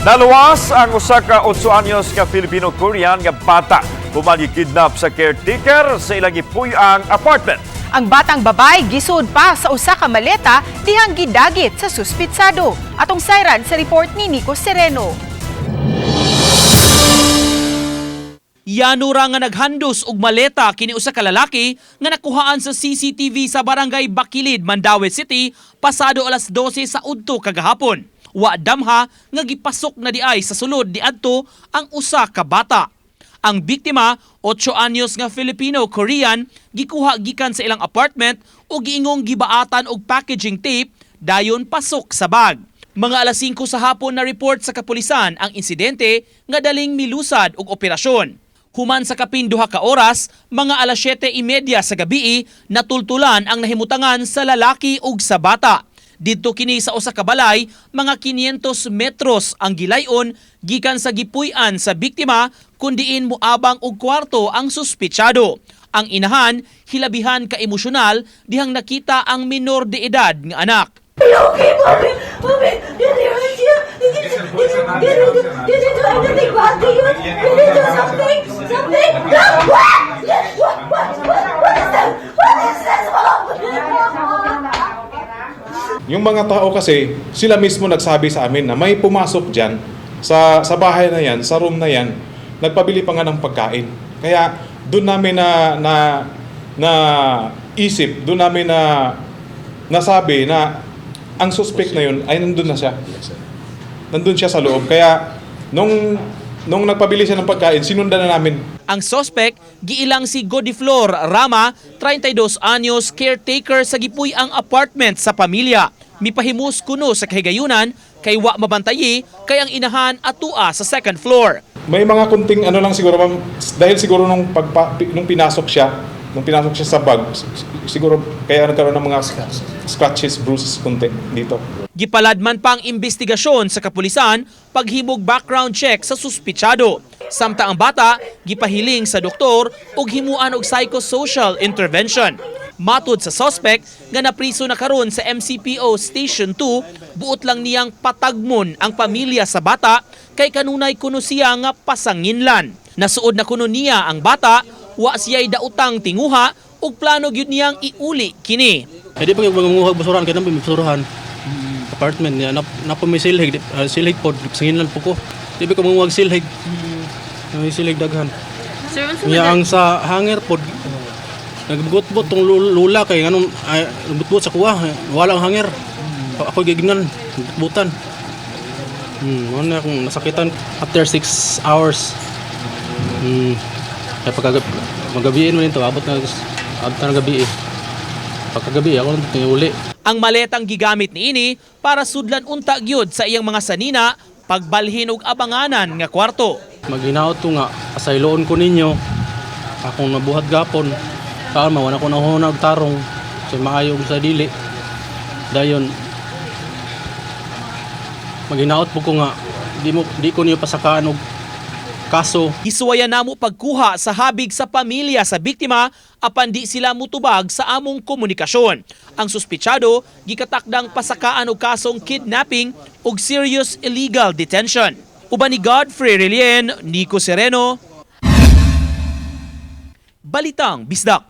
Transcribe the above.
Naluwas ang usa ka 8 anyos nga Filipino-Korean nga bata human gikidnap sa caretaker sa ilang gipuy-ang apartment. Ang batang babae gisud pa sa usa ka maleta dihang gidagit sa suspitsado. Atong sayran sa report ni Nico Sereno. Yanura nga naghandos og maleta kini usa ka lalaki nga nakuhaan sa CCTV sa Barangay Bakilid, Mandaue City pasado alas 12 sa udto kagahapon. Wa damha nga gipasok na diay sa sulod niadto ang usa ka bata. Ang biktima, 8 anyos nga Filipino-Korean, gikuha gikan sa ilang apartment ug giingong gibaatan og packaging tape dayon pasok sa bag. Mga alas 5 sa hapon na report sa kapulisan ang insidente nga daling milusad og operasyon. Human sa kapin 2 ka oras, mga alas 7:30 sa gabii, natultulan ang nahimutangan sa lalaki ug sa bata. Didto kini sa usa ka balay, mga 500 metros ang gilayon gikan sa gipuy-an sa biktima kun diin moabang og kwarto ang suspitsado. Ang inahan hilabihan ka emosyonal dihang nakita ang minor de edad nga anak. Okay, Mommy? Mommy, did you, did you, did you, did you, did you, did you do anything bad to you? Did you do something? Something? No! What? What? What? What? What is this? What is this, Mom? Yung mga tao kasi, sila mismo nagsabi sa amin na may pumasok dyan sa bahay na yan, sa room na yan, nagpabili pa nga ng pagkain. Kaya doon namin na, na, na isip, doon namin na nasabi na ang suspect na yun ay nandun na siya. Nandun siya sa loob. Kaya nung nagpabili siya ng pagkain, sinundan na namin. Ang suspect, giilang si Godiflor Rama, 32 anyos, caretaker sa gipuy-ang apartment sa pamilya. Mipahimus kuno sa kahigayunan kay wa mabantayi kay ang inahan atua sa second floor. May mga kunting ano lang siguro, ma'am, dahil siguro nung pinasok siya sa bag, siguro kaya nagkaroon ng mga scratches, bruises kunti dito. Gipaladman pa ang investigasyon sa kapulisan paghimog background check sa suspitsado. Samtang ang bata gipahiling sa doktor ug himuan og psychosocial intervention. Matud sa suspect nga napriso na karon sa MCPO Station 2, buot lang niyang patagmon ang pamilya sa bata kay kanunay kuno siya nga pasanginlan. Nasuod na kuno niya ang bata, wa siya'y daotang tinguha ug plano gyud niyang iuli kini. Eh di pa kay manguha og basurahan kay nang may basurahan. Apartment niya na na may silhig, silhig pod sanginan po ko. Di ba ko manguha og silhig? May silhig daghan. Sir, unsa Niya man ang sa hanger pod nagbutbot tong lula kay anong ay, nagbutbot sa kuha, wala ang hanger. Ako gignan, butbutan. Ano na akong nasakitan after 6 hours. Kaya pagka magabiin mo nito, abot na gabi eh. Pagkagabi ako nang uli. Ang maletang gigamit niini para sudlan unta gyud sa iyang mga sanina pagbalhin og abanganan nga kwarto. Maghinaot ko nga pasayloon ko ninyo akong nabuhat gapon. Kaan mawan ako nahunag tarong sa maayo ug sa dili. Dayon maghinaot po ko nga di ko niyo pasakaan og kaso. Gisuwayan namo pagkuha sa habig sa pamilya sa biktima apan di sila mutubag sa among komunikasyon. Ang suspitsado gikatakdang pasakaan og kasong kidnapping ug serious illegal detention. Uban ni Godfrey Relien, Nico Sereno, Balitang Bisdak.